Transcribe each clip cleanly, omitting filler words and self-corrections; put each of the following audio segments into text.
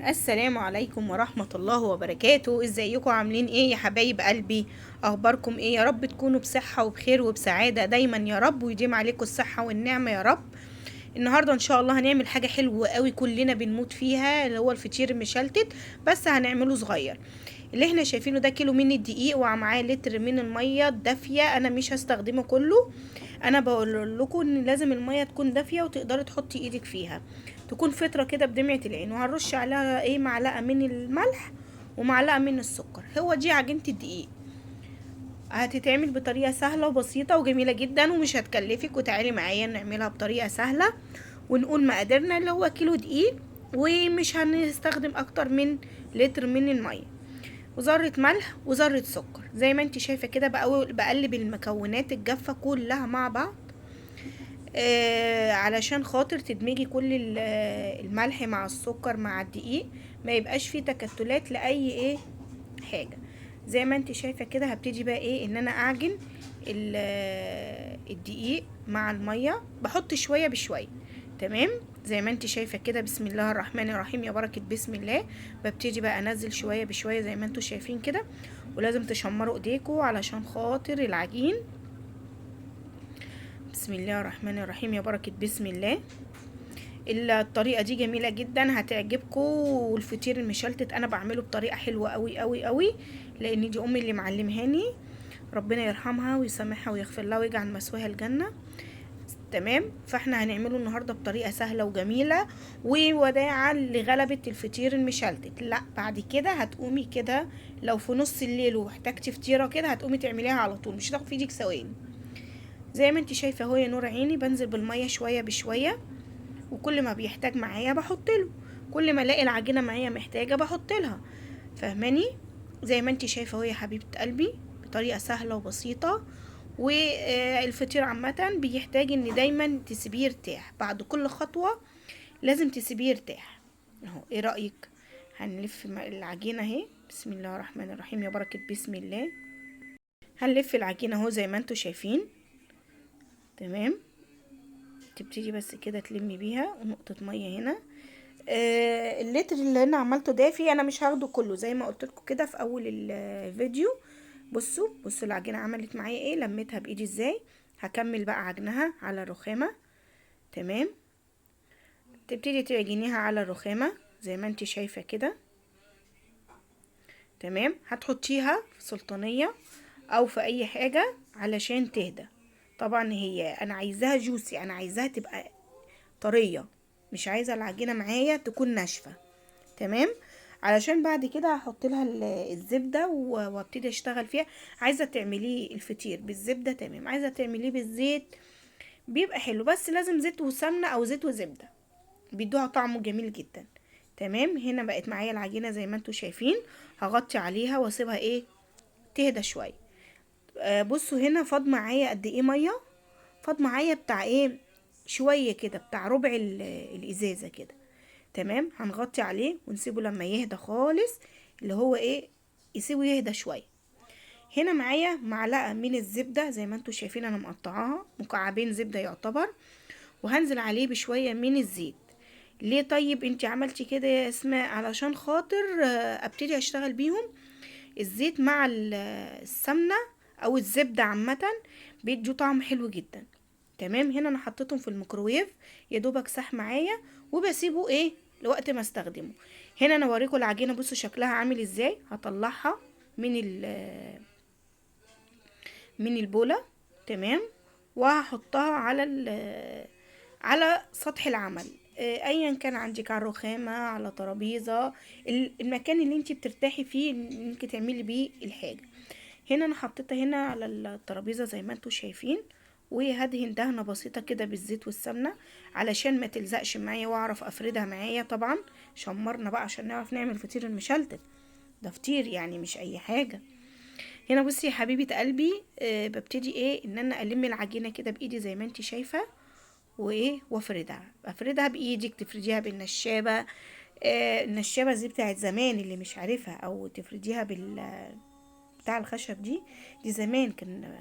السلام عليكم ورحمة الله وبركاته. ازيكم عاملين ايه يا حبايب قلبي؟ اخباركم ايه؟ يا رب تكونوا بصحة وبخير وبسعادة دايما يا رب، ويديم عليكم الصحة والنعمة يا رب. النهاردة ان شاء الله هنعمل حاجة حلوة قوي كلنا بنموت فيها، اللي هو الفطير المشلتت، بس هنعمله صغير. اللي احنا شايفينه ده كيلو من الدقيق ومعاه لتر من المية الدافية. انا مش هستخدمه كله، انا بقول لكم ان لازم المية تكون دافية وتقدري تحطي ايدك فيها، تكون فترة كده بدمعة العين. وهنرش عليها ايه؟ معلقة من الملح ومعلقة من السكر. هو دي عجينة الدقيق، هتتعمل بطريقة سهلة وبسيطة وجميلة جدا ومش هتكلفك. وتعالي معايا نعملها بطريقة سهلة ونقول مقاديرنا، اللي هو كيلو دقيق ومش هنستخدم اكتر من لتر من المية، وذرة ملح وذرة سكر. زي ما انت شايفة كده بقلب المكونات الجافة كلها مع بعض، علشان خاطر تدمجي كل الملح مع السكر مع الدقيق، ما يبقاش فيه تكتلات لأي حاجة. زي ما انت شايفة كده هبتدي بقى ان انا اعجن الدقيق مع المية، بحط شوية بشوية. تمام زي ما انت شايفة كده، بسم الله الرحمن الرحيم، يا بركة بسم الله. ببتدي بقى انزل شوية بشوية زي ما انتوا شايفين كده، ولازم تشمروا ايديكوا علشان خاطر العجين. بسم الله الرحمن الرحيم، يا بركة بسم الله. الطريقة دي جميلة جدا هتعجبكم. والفطير المشلتت انا بعمله بطريقة حلوة قوي قوي قوي، لان دي امي اللي معلمهاني، ربنا يرحمها ويسامحها ويغفر لها ويجعل مثواها الجنة. تمام، فاحنا هنعمله النهارده بطريقة سهلة وجميلة ووداعا لغلبة الفطير المشلتت. لا بعد كده هتقومي كده لو في نص الليل واحتاجتي فطيره كده هتقومي تعمليها على طول، مش هتاخد في ايدك ثواني. زي ما انت شايفه اهو يا نور عيني، بنزل بالمية شوية بشوية، وكل ما بيحتاج معايا بحط له، كل ما الاقي العجينة معايا محتاجه بحط لها، فاهماني؟ زي ما انت شايفه اهو يا حبيبه قلبي، بطريقة سهلة وبسيطة. والفطير عامة بيحتاج ان دايما تسيبيه يرتاح، بعد كل خطوة لازم تسيبيه يرتاح. اهو ايه رايك؟ هنلف العجينة اهي، بسم الله الرحمن الرحيم، يا بركة بسم الله. هنلف العجينة اهو زي ما انتوا شايفين. تمام، تبتدي بس كده تلمي بيها، ونقطة مية هنا. اللتر اللي انا عملته دافي انا مش هاخده كله زي ما قلت لكم كده في اول الفيديو. بصوا العجينة عملت معايا ايه، لميتها بايدي ازاي. هكمل بقى عجنها على الرخامه. تمام، تبتدي تعجنيها على الرخامه زي ما انت شايفه كده. تمام، هتحطيها في سلطانيه او في اي حاجة علشان تهدى. طبعا هي انا عايزاها جوسي، انا عايزاها تبقى طرية، مش عايزه العجينة معايا تكون ناشفة. تمام، علشان بعد كده هحط لها الزبدة وابتدي اشتغل فيها. عايزه تعمليه الفطير بالزبده تمام، عايزه تعمليه بالزيت بيبقى حلو، بس لازم زيت وسمنه او زيت وزبده، بيدوها طعمه جميل جدا. تمام، هنا بقت معايا العجينة زي ما انتوا شايفين، هغطي عليها واسيبها تهدى شوية. بصوا هنا فاض معايا قد ايه مية، فاض معايا بتاع شوية كده، بتاع ربع الازازه كده. تمام، هنغطي عليه ونسيبه لما يهدى خالص، اللي هو يسيبه يهدى شوية. هنا معايا معلقه من الزبدة زي ما انتوا شايفين، انا مقطعاها مكعبين زبدة يعتبر، وهنزل عليه بشوية من الزيت. ليه طيب انتي عملتي كده يا اسماء؟ علشان خاطر ابتدي اشتغل بيهم. الزيت مع السمنة او الزبدة عامة بيدوا طعم حلو جدا. تمام، هنا انا حطيتهم في الميكروويف يا دوبك ساح معايا، وبسيبه لوقت ما استخدمه. هنا انا اوريكم العجينة، بصوا شكلها عامل ازاي. هطلعها من البوله. تمام، وهحطها على سطح العمل، ايا كان عندك، على الرخامه، على ترابيزة، المكان اللي انتي بترتاحي فيه انك تعملي بيه الحاجة. هنا انا حطيتها هنا على الترابيزة زي ما انتوا شايفين، وهدهن دهنه بسيطة كده بالزيت والسمنه علشان ما تلزقش معايا واعرف افردها معايا. طبعا شمرنا بقى عشان نعرف نعمل فطير المشلتت، ده فطير يعني مش اي حاجة. هنا بصي يا حبيبه قلبي، ببتدي ان انا الم العجينة كده بايدي زي ما انت شايفه، وافردها. افردها بايدك، تفرديها بالنشابه، النشابه زي بتاعت زمان اللي مش عارفها، او تفرديها بتاع الخشب دي زمان كان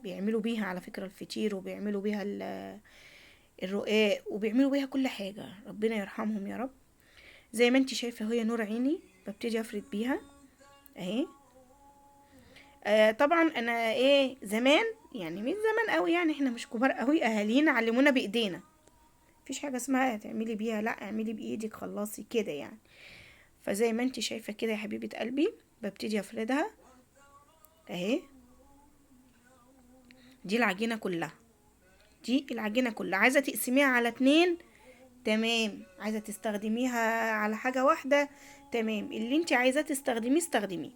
بيعملوا بيها على فكرة الفطير، وبيعملوا بيها الرقاق، وبيعملوا بيها كل حاجة، ربنا يرحمهم يا رب. زي ما انت شايفه اهي نور عيني ببتدي افرد بيها اهي. طبعا انا ايه زمان، يعني من زمان قوي، يعني احنا مش كبار قوي، اهالينا علمونا بايدينا، مفيش حاجة اسمها تعملي بيها، لا اعملي بايدك خلصي كده يعني. فزي ما انت شايفه كده يا حبيبه قلبي ببتدي افردها اهي. دي العجينة كلها، دي العجينة كلها. عايزه تقسميها على 2 تمام، عايزه تستخدميها على حاجة واحدة تمام، اللي انت عايزاه تستخدميه استخدميه.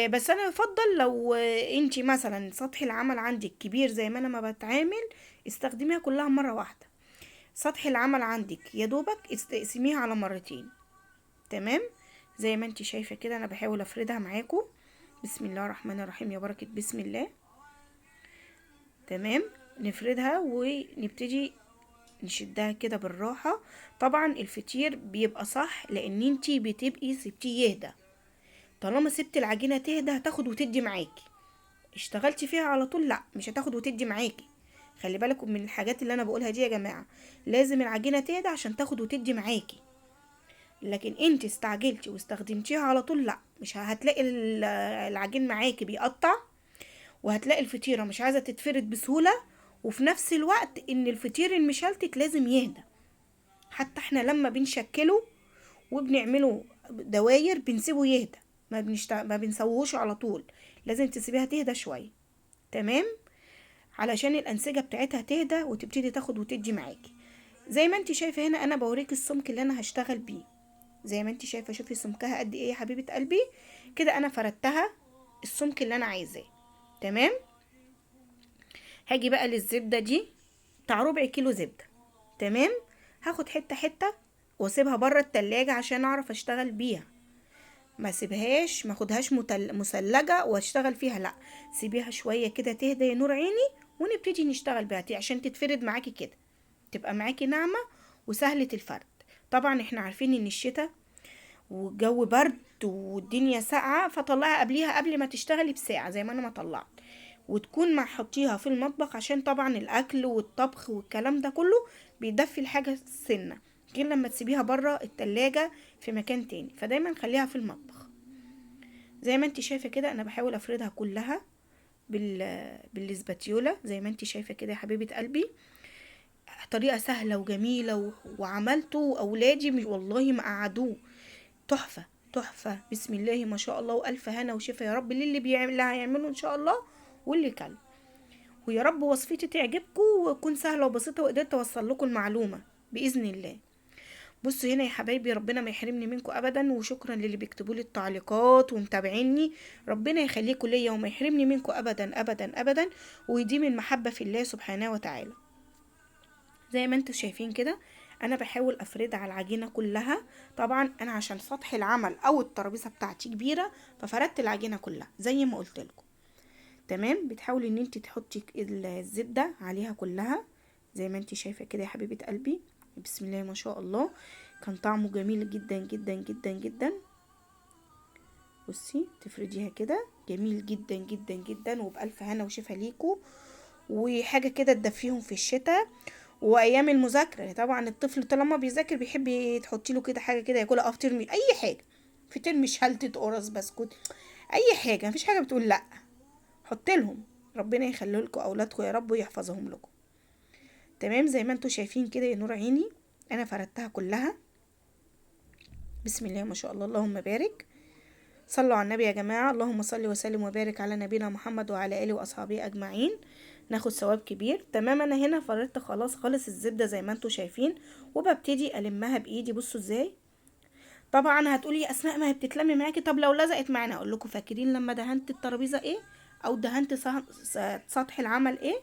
بس انا يفضل لو انت مثلا سطح العمل عندك كبير زي ما انا ما بتعامل استخدميها كلها مرة واحدة. سطح العمل عندك يا دوبك اقسميها على مرتين. تمام، زي ما انت شايفه كده انا بحاول افردها معاكم. بسم الله الرحمن الرحيم يا بركة بسم الله. تمام، نفردها ونبتدي نشدها كده بالراحة. طبعا الفطير بيبقى صح لان انتي بتبقي سبتيه يهدى، طالما سبت العجينة تهدى هتاخد وتدي معاكي. اشتغلتي فيها على طول لا مش هتاخد وتدي معاكي. خلي بالكم من الحاجات اللي انا بقولها دي يا جماعة، لازم العجينة تهدى عشان تاخد وتدي معاكي. لكن انت استعجلتي واستخدمتيها على طول لا، مش هتلاقي العجين معاكي بيقطع، وهتلاقي الفطيره مش عايزه تتفرد بسهولة. وفي نفس الوقت ان الفطير المشلتت لازم يهدى، حتى احنا لما بنشكله وبنعمله دواير بنسيبه يهدى، ما بنسويهوش على طول، لازم تسيبيها تهدى شوية. تمام، علشان الانسجة بتاعتها تهدى وتبتدي تاخد وتدي معاكي. زي ما انت شايفه هنا انا بوريك السمك اللي انا هشتغل بيه. زي ما انت شايفه، شوفي سمكها قد ايه يا حبيبه قلبي كده. انا فردتها السمك اللي انا عايزاه. تمام، هاجي بقى للزبده دي بتاع ربع كيلو زبدة. تمام، هاخد حتة حتة واسيبها بره التلاجة عشان اعرف اشتغل بيها، ما سيبهاش ما اخدهاش مثلجه واشتغل فيها، لا سيبيها شوية كده تهدى يا نور عيني ونبتدي نشتغل بيها عشان تتفرد معاكي كده، تبقى معاكي ناعمة وسهلة الفرد. طبعا احنا عارفين ان الشتاء والجو برد والدنيا ساقعه، فطلعها قبليها قبل ما تشتغلي بساعة زي ما انا ما طلعت، وتكون ما حطيها في المطبخ عشان طبعا الاكل والطبخ والكلام ده كله بيدفي الحاجة سنة، غير لما تسيبيها بره التلاجة في مكان تاني، فدايما خليها في المطبخ. زي ما انت شايفه كده انا بحاول افردها كلها بالاسباتيولا زي ما انت شايفه كده يا حبيبه قلبي. طريقه سهلة وجميلة وعملته واولادي والله ما قعدوه، تحفة تحفة بسم الله ما شاء الله، والف هنا وشفا يا رب للي بيعمل اللي هيعمله ان شاء الله واللي كله. ويا رب وصفتي تعجبكم وتكون سهلة وبسيطة وقدرت اوصل لكم المعلومة باذن الله. بصوا هنا يا حبايبي، ربنا ما يحرمني منكم ابدا، وشكرا للي بيكتبوا لي التعليقات ومتابعيني، ربنا يخليكم ليا وما يحرمني منكم ابدا ابدا ابدا، ويديم المحبة في الله سبحانه وتعالى. زي ما انتم شايفين كده انا بحاول افردها على العجينة كلها. طبعا انا عشان سطح العمل او الترابيزة بتاعتي كبيرة ففردت العجينة كلها زي ما قلت لكم. تمام، بتحاولي ان انت تحطي الزبدة عليها كلها زي ما انت شايفه كده يا حبيبه قلبي. بسم الله ما شاء الله، كان طعمه جميل جدا جدا جدا جدا. بصي تفرديها كده جميل جدا جدا جدا، وبألف هنا وشفا ليكو، وحاجه كده تدفيهم في الشتاء وايام المذاكرة. طبعا الطفل طالما بيذاكر بيحب تحطي له كده حاجة كده ياكلها، فطير اي حاجة، فطير مشلتت، قرص، بسكوت، اي حاجة، مفيش حاجة بتقول لا، حط لهم. ربنا يخلي لكم اولادكم يا رب ويحفظهم لكم. تمام، زي ما انتم شايفين كده يا نور عيني انا فردتها كلها بسم الله ما شاء الله، اللهم بارك. صلوا على النبي يا جماعة، اللهم صل وسلم وبارك على نبينا محمد وعلى اله واصحابه اجمعين، ناخد ثواب كبير. تمام، انا هنا فردت خلاص خالص الزبدة زي ما انتم شايفين، وببتدي المها بايدي. بصوا ازاي. طبعا هتقولي يا اسماء ما هي بتتلم معاكي، طب لو لزقت معانا؟ اقول لكم فاكرين لما دهنت الترابيزة ايه، او دهنت سطح العمل ايه،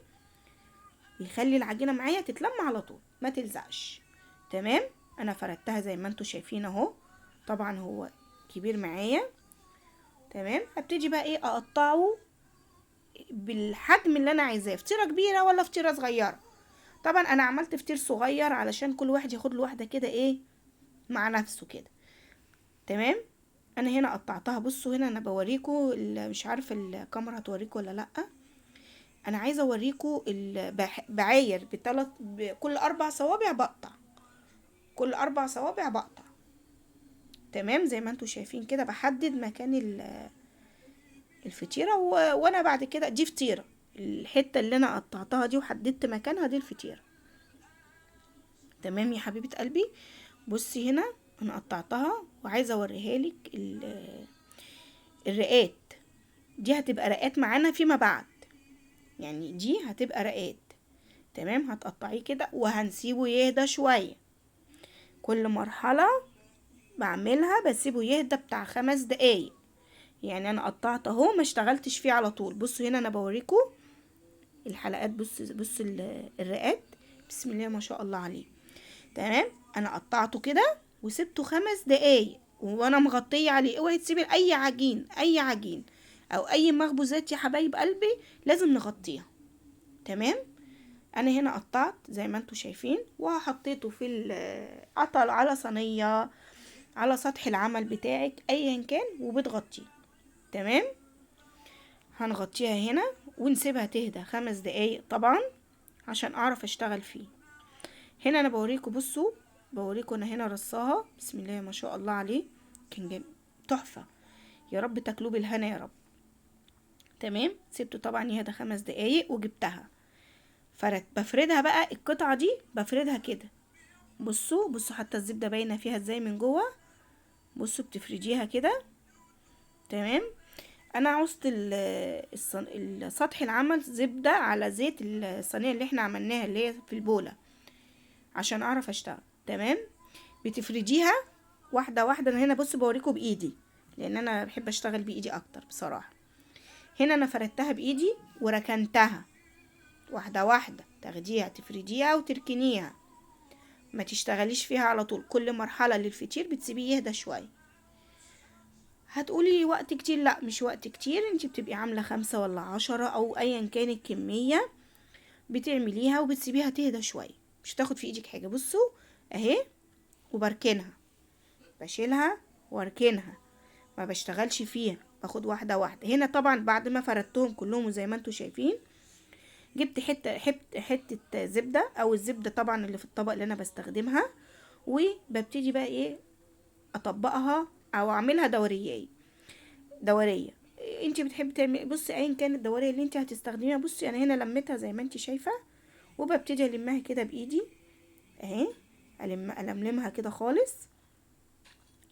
يخلي العجينة معايا تتلم على طول ما تلزقش. تمام، انا فردتها زي ما انتم شايفين اهو، طبعا هو كبير معايا. تمام، هبتدي بقى ايه اقطعه بالحجم اللي انا عايزاه، فطيره كبيرة ولا فطيره صغيرة. طبعا انا عملت فطير صغير علشان كل واحد ياخد له واحدة كده ايه مع نفسه كده. تمام، انا هنا قطعتها. بصوا هنا انا بوريكم، مش عارفه الكاميرا هتوريكم ولا لا، انا عايزه اوريكم بعاير بثلاث، كل 4 صوابع بقطع، كل 4 صوابع بقطع. تمام زي ما انتوا شايفين كده بحدد مكان الفطيره، وانا بعد كده دي فطيره، الحتة اللي انا قطعتها دي وحددت مكانها دي الفطيره. تمام يا حبيبه قلبي. بصي هنا انا قطعتها وعايزه اوريها لك الرقات دي هتبقى رقات معانا فيما بعد، يعني دي هتبقى رقات. تمام هتقطعيه كده وهنسيبه يهدى شوية. كل مرحلة بعملها بسيبه يهدى بتاع 5 دقايق. يعني انا قطعت اهو، ما اشتغلتش فيه على طول. بصوا هنا انا بوريكم الحلقات، بصوا الرقات، بسم الله ما شاء الله عليه. تمام انا قطعته كده وسبته 5 دقايق وانا مغطيه عليه. اوعي تسيبي اي عجين، اي عجين او اي مخبوزات يا حبايب قلبي لازم نغطيها. تمام انا هنا قطعت زي ما انتم شايفين وحطيته في قطع على صينية على سطح العمل بتاعك ايا كان وبتغطيه. تمام هنغطيها هنا ونسيبها تهدى 5 دقايق طبعا عشان اعرف اشتغل فيه. هنا انا بوريكم، بصوا بوريكم انا هنا رصاها، بسم الله ما شاء الله عليه، كان جميل تحفة، يا رب تاكلوه بالهنا يا رب. تمام سبته طبعا يهدى 5 دقايق وجبتها فرد، بفردها بقى القطعة دي بفردها كده. بصوا حتى الزبدة باينة فيها ازاي من جوه، بصوا بتفرديها كده. تمام انا عوزت سطح العمل زبدة على زيت الصينية اللي احنا عملناها اللي هي في البوله عشان اعرف اشتغل. تمام بتفرديها واحدة واحدة. انا هنا بصوا بوريكم بايدي لان انا بحب اشتغل بايدي اكتر بصراحة. هنا انا فردتها بايدي وركنتها واحدة واحدة، تاخديها تفرديها وتركنيها، ما تشتغليش فيها على طول. كل مرحلة للفطير بتسيبيه يهدى شوية. هتقولي وقت كتير، لا مش وقت كتير، انتي بتبقي عامله 5 ولا 10 او ايا كان الكمية بتعمليها وبتسيبيها تهدى شوية، مش هتاخد في ايدك حاجة. بصوا اهي وبركنها، بشيلها واركنها، ما بشتغلش فيها، باخد واحدة واحدة. هنا طبعا بعد ما فردتهم كلهم وزي ما انتوا شايفين جبت حتة زبدة او الزبدة طبعا اللي في الطبق اللي انا بستخدمها، وببتدي بقى ايه اطبقها او اعملها دورية. انت بتحبي تعملي، بصي ايا كانت الدورية اللي انت هتستخدميها. بصي انا هنا لميتها زي ما انت شايفه، وببتدي المها كده بايدي اهي، الملمها كده خالص.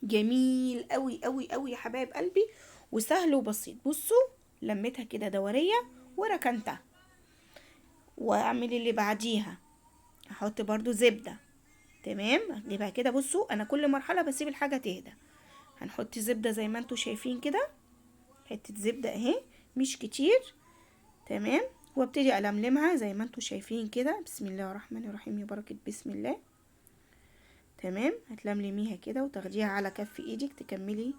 جميل قوي قوي قوي يا حبايب قلبي، وسهل وبسيط. بصوا لميتها كده دورية وركنتها، واعمل اللي بعديها احط برضو زبدة. تمام اجيبها كده. بصوا انا كل مرحلة بسيب الحاجة تهدى. هنحط زبدة زي ما انتوا شايفين كده، حتة زبدة اهي مش كتير. تمام وابتدي الملمها زي ما انتوا شايفين كده، بسم الله الرحمن الرحيم، يا بركة بسم الله. تمام هتلملميها كده وتاخديها على كف ايدك تكملي.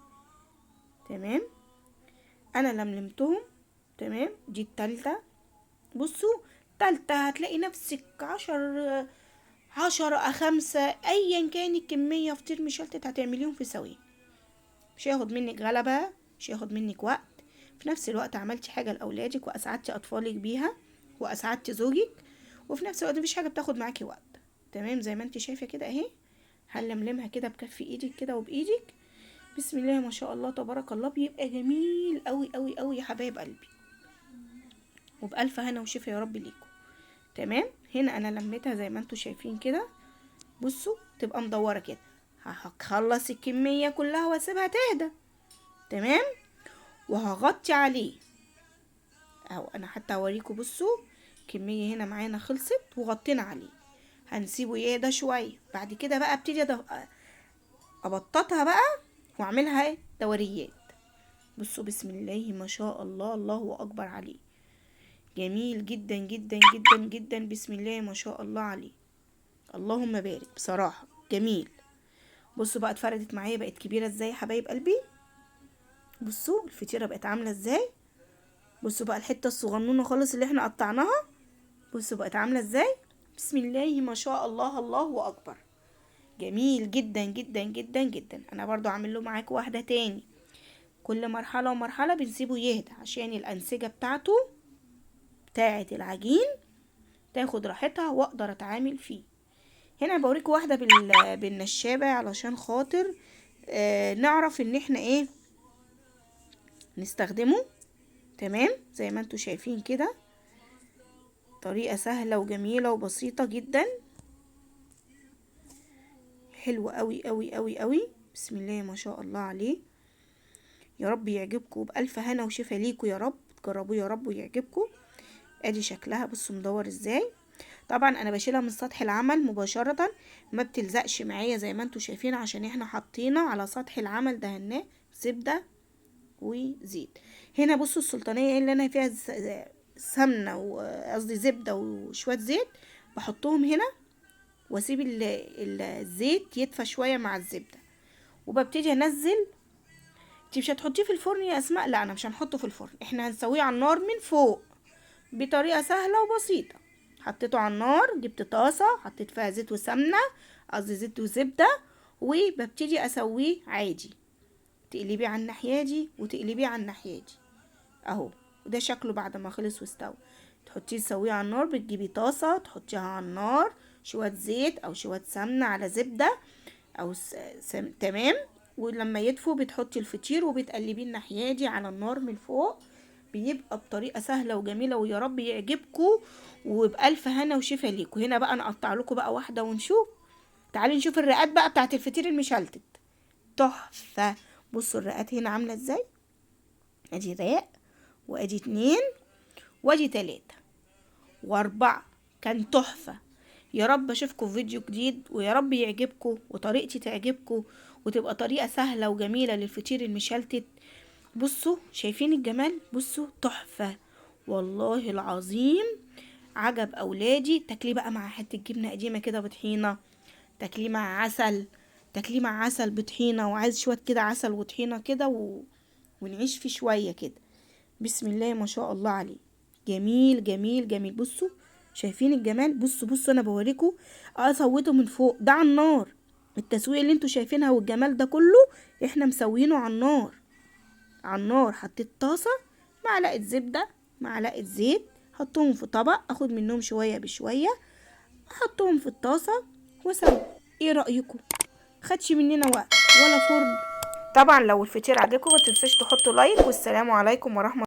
تمام انا لملمتهم. تمام دي التالتة. بصوا تالتة هتلاقي نفسك 10 5 ايا كان الكمية فطير مشلتت هتعمليهم في ثواني، مش هياخد منك غلبة، مش هياخد منك وقت. في نفس الوقت عملتي حاجة لأولادك وأسعدتي أطفالك بيها وأسعدتي زوجك، وفي نفس الوقت مفيش حاجة بتاخد معاكي وقت. تمام زي ما انت شايفة كده اهي، هنلملمها كده بكف ايدك كده وبايدك، بسم الله ما شاء الله تبارك الله، بيبقى جميل قوي قوي قوي يا حبايب قلبي، وبألف هنا وشفا يا رب ليكم. تمام هنا انا لميتها زي ما انتوا شايفين كده، بصوا تبقى مدورة كده. هخلص الكمية كلها واسيبها تهدى. تمام وهغطي عليه اهو، انا حتى هوريكم. بصوا الكمية هنا معانا خلصت وغطينا عليه، هنسيبه يهدى شوية. بعد كده بقى ابتدي ابططها بقى واعملها دوريات. بصوا بسم الله ما شاء الله، الله اكبر عليه، جميل جدا جدا جدا جدا، بسم الله ما شاء الله عليه، اللهم بارك، بصراحة جميل. بصوا بقى اتفردت معايا بقت كبيرة ازاي يا حبايب قلبي. بصوا الفطيره بقت عامله ازاي. بصوا بقى الحتة الصغنونه خالص اللي احنا قطعناها، بصوا بقت عامله ازاي، بسم الله ما شاء الله، الله اكبر، جميل جدا جدا جدا جدا. انا برضو عامل له معاك واحدة تاني. كل مرحلة ومرحلة بنسيبه يهدى عشان الانسجة بتاعته بتاعه العجين تاخد راحتها واقدر اتعامل فيه. هنا بوريكم واحدة بالنشابه علشان خاطر نعرف ان احنا ايه نستخدمه. تمام زي ما انتوا شايفين كده، طريقة سهلة وجميلة وبسيطة جدا، حلوة قوي قوي قوي قوي. بسم الله ما شاء الله عليه. يا رب يعجبكم بألف هنا وشفا ليكم يا رب، تجربوه يا رب ويعجبكم. ادي شكلها، بصوا مدور ازاي. طبعا انا بشيلها من سطح العمل مباشرة، ما بتلزقش معايا زي ما انتوا شايفين، عشان احنا حطينا على سطح العمل دهناه زبدة وزيت. هنا بصوا السلطانية اللي انا فيها سمنة قصدي زبدة وشوية زيت، بحطهم هنا واسيب الزيت يدفى شوية مع الزبدة، وببتدي انزل. انتي مش هتحطيه في الفرن يا اسماء؟ لا انا مش هنحطه في الفرن، احنا هنسويه على النار من فوق بطريقة سهلة وبسيطة. حطيته على النار، جبت طاسة حطيت فيها زيت وسمنة، قصدي زيت وزبدة، وببتدي اسويه عادي. تقلبيه على الناحية دي وتقلبيه على الناحية دي اهو. وده شكله بعد ما خلص واستوى. تحطيه تسويه على النار، بتجيبي طاسة تحطيها على النار، شوية زيت او شوية سمنة على زبدة او تمام. ولما يدفوا بتحطي الفطير وبتقلبيه الناحية دي على النار من فوق، بيبقى بطريقة سهلة وجميلة، ويا رب يعجبكم وبألف هنا وشفا ليكم. هنا بقى نقطع لكم بقى واحدة ونشوف. تعالي نشوف الرقات بقى بتاعت الفطير المشلتت، تحفة. بصوا الرقات هنا عاملة ازاي، ادي راق وادي 2 وادي 3 و4، كان تحفة. يا رب اشوفكم في فيديو جديد، ويا رب يعجبكم وطريقتي تعجبكم، وتبقى طريقة سهلة وجميلة للفطير المشلتت. بصوا شايفين الجمال، بصوا تحفة والله العظيم، عجب اولادي. تاكليه بقى مع حتة جبنة قديمة كده بطحينة، تاكليه مع عسل، تاكليه مع عسل بطحينة، وعايز شوية كده عسل وطحينة كده ونعيش فيه شوية كده. بسم الله ما شاء الله عليه، جميل جميل جميل. بصوا شايفين الجمال، بصوا بصوا انا بوريكم سويته من فوق ده على النار. التسوية اللي انتوا شايفينها والجمال ده كله احنا مسوينه على النار. على النار حطيت طاسة، معلقة زبدة، معلقة زيت، حطهم في طبق، اخد منهم شوية بشوية، احطهم في الطاسة واسوي. ايه رأيكم؟ خدش مننا وقت ولا فرن. طبعا لو الفطير عجبكم ما تنساش تحطوا لايك، والسلام عليكم ورحمة